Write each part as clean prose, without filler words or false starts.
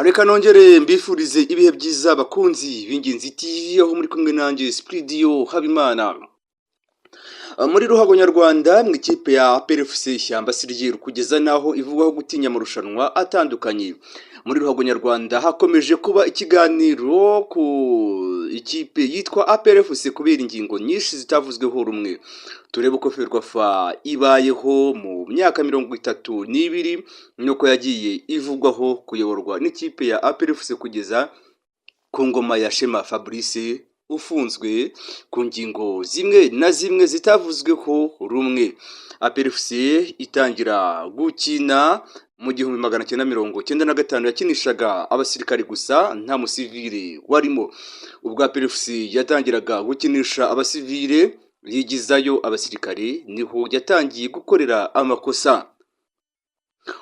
Reka nongere mbifurize ibihe byiza, bakunzi b'Ingenzi TV, aho muri kumwe nanjye Spridio Habimana. Muri ruhago nyarwanda, mu ikipe ya APR FC, ishyamba si ryeru kugeza n'aho ivugwaho gutinya amarushanwa atandukanye. Muri ruhago nyarwanda hakomeje kuba ikiganiro ku ikipe yitwa APR FC kubera ingingo nyinshi zitavuzweho rumwe. Turebe uko FERWAFA ibayeho mu myaka 32 nuko yagiye ivugwaho kuyoborwa n'ikipe ya APR FC kugeza ku ngoma ya Shema Fabrice ufunzwe ku ngingo zimwe na zimwe zitavuzweho rumwe. APR FC itangira gukina mu 1995 yakinishaga abasirikari gusa, nta musivile warimo. Ubwo APR FC yatangiraga gukinisha abasivile yigizayo abasirikari, niho yatangiye gukorera amakosa.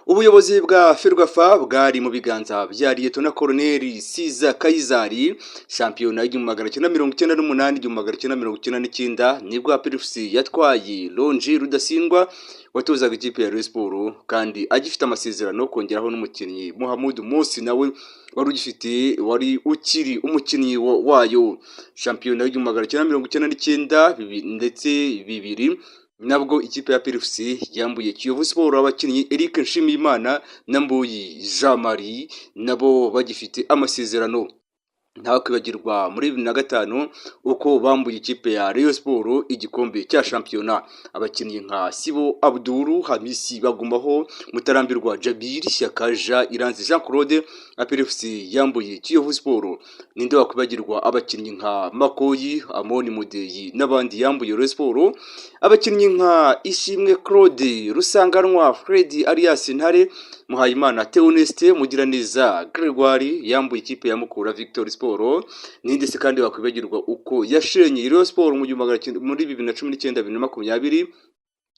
Ubuyobozi bwa FERWAFA bwari mu biganza bya Liyetona Koloneli Siza Kayizari. Shampiyona y'1998, 1999, nibwo APR FC yatwaye Longi Rudasingwa watozaga ikipe ya Rayon Sports kandi agifite amasezerano, kongeraho n'umukinnyi Muhammad Musi nawe wari ugifite, wari ukiri umukinnyi wayo. Shampiyona y'1999 ndetse 2000 nabwo ikipe ya APR FC yambuye Kiyovu Sport abakinnyi Eric Nshimiyimana na Mbuyi Jean Marie nabo bagifite amasezerano. Ntakwibagirwa muri 2005 uko bambuye ikipe ya Rayon Sport igikombe cya shampiyona. Abakinnyi nka Sibo Abdul, Hamisi Bagumaho, Mutarambirwa Jabir, Shyaka Jean, Iranzi Jean Claude, APR FC yambuye Kiyovu Sport. Ninde wakwibagirwa abakinnyi nka Makoyi, Amoni Mudeyi n'abandi yambuye Rayon Sport? Abakinnyi nka Ishimwe Claude, Rusanganwa Fred alias Ntare, Muhayimana Theoneste, Mugiraneza Gregoire yambuye ikipe ya Mukura Victory Sport. Ninde se kandi wakwibagirwa uko yashenye Rayon Sport mu 1900 muri 2019, 2020,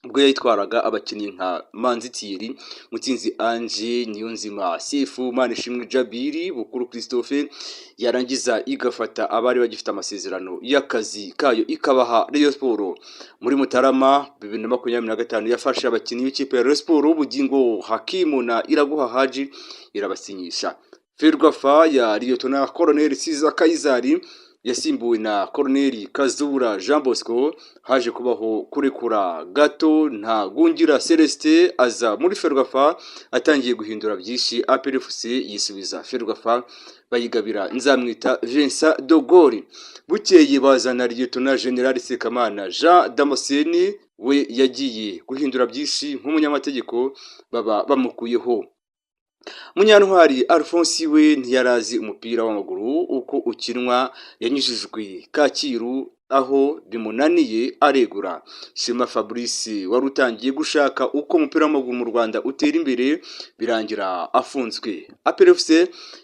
ubwo yayitwaraga abakinnyi nka Manzi Thierry, Mutsinzi Ange, Niyonzima Sefu, Manishimwe Jabiri, Bukuru Christophe, yarangiza igafata abari bagifite amasezerano y'akazi kayo ikabaha Rayon Sport? Muri Mutarama 2025 yafashe abakinnyi b'ikipe ya Rayon Sport, Bugingo Hakimu na Iraguha Haji, irabasinyisha. Ferwafa ya Liyetona Colonel Siza Kayizari yasimbuwe na Colonel Kazura Jean Bosco. Haje kubaho kurekura gato, Ntagungira Celestin aza muri Ferwafa atangiye guhindura byinshi. APR FC yisubiza Ferwafa, bayigabira Nzamwita Vincent de Gaulle. Bukeye bazana Liyetona General Sekamana Jean Damascene, we yagiye guhindura byinshi nk'umunyamategeko, baba bamukuyeho. Munyantwari Alphonse we ntiyarazi umupira w'amaguru uko ukinwa, yanyujijwe Kacyiru, aho bimunaniye aregura. Shema Fabrice wari utangiye gushaka uko umupira w'amaguru mu Rwanda utera imbere, birangira afunzwe. APR FC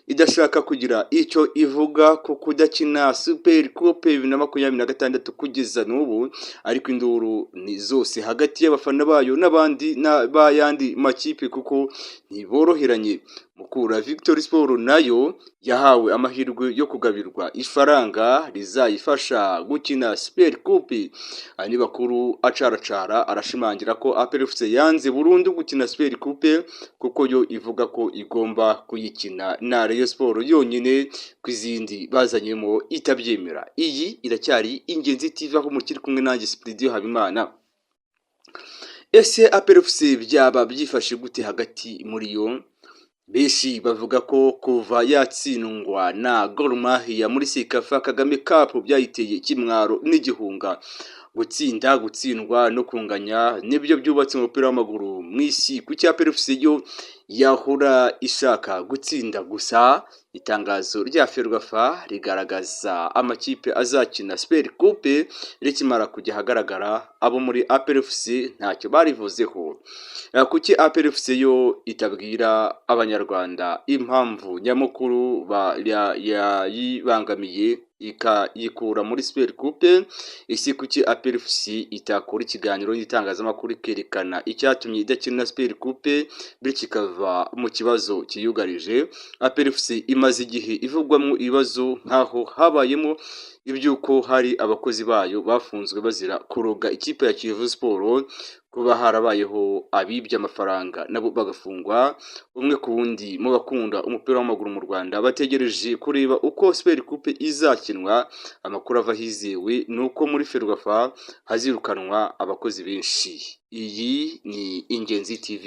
idashaka kugira icyo ivuga ku kudakina Super Coupe 2026 kugeza n'ubu, ariko induru ni zose hagati y'abafana bayo n'abandi b'ayandi makipe kuko ntiboroheranye. Mukura Victory Sport nayo yahawe amahirwe yo kugabirwa ifaranga rizayifasha gukina Super Coupe. Andi bakuru acaracara arashimangira ko APR FC yanze burundu gukina Super Coupe, kuko yo ivuga ko igomba kuyikina na Rayon Sport yonyine, ku izindi bazanyemo itabyemera. Iyi iracyari Ingenzi TV, aho mukiri kumwe nanjye Spridio Habimana. Ese APR FC byaba byifashe gute hagati muri yo? Benshi bavuga ko kuva yatsindwa na Gor Mahia muri CECAFA Kagame Cup byayiteye ikimwaro n'igihunga. Gutsinda, gutsindwa no kunganya nibyo byubatse umupira w'amaguru mu isi. Kuki APR FC yo yahora ishaka gutsinda gusa? Itangazo rya FERWAFA rigaragaza amakipe azakina Super Coupe rikimara kujya ahagaragara, abo muri APR FC ntacyo barivuzeho. Kuki APR FC yo itabwira Abanyarwanda impamvu nyamukuru yayibangamiye ikayikura muri Super Coupe? Ese kuki APR FC itakora ikiganiro n'itangazamakuru ikerekana icyatumye idakina Super Coupe, bityo ikava mu kibazo kiyugarije? APR FC imaze imaze igihe ivugwamo ibibazo, nk'aho habayemo iby'uko hari abakozi bayo bafunzwe bazira kuroga ikipe ya Kiyovu Sport, kuba harabayeho abibye amafaranga nabo bagafungwa umwe ku wundi. Mu bakunda umupira w'amaguru mu Rwanda bategereje kureba uko Super Coupe izakinwa. Amakuru ava hizewe ni uko muri Ferwafa hazirukanwa abakozi benshi. Iyi ni Ingenzi TV.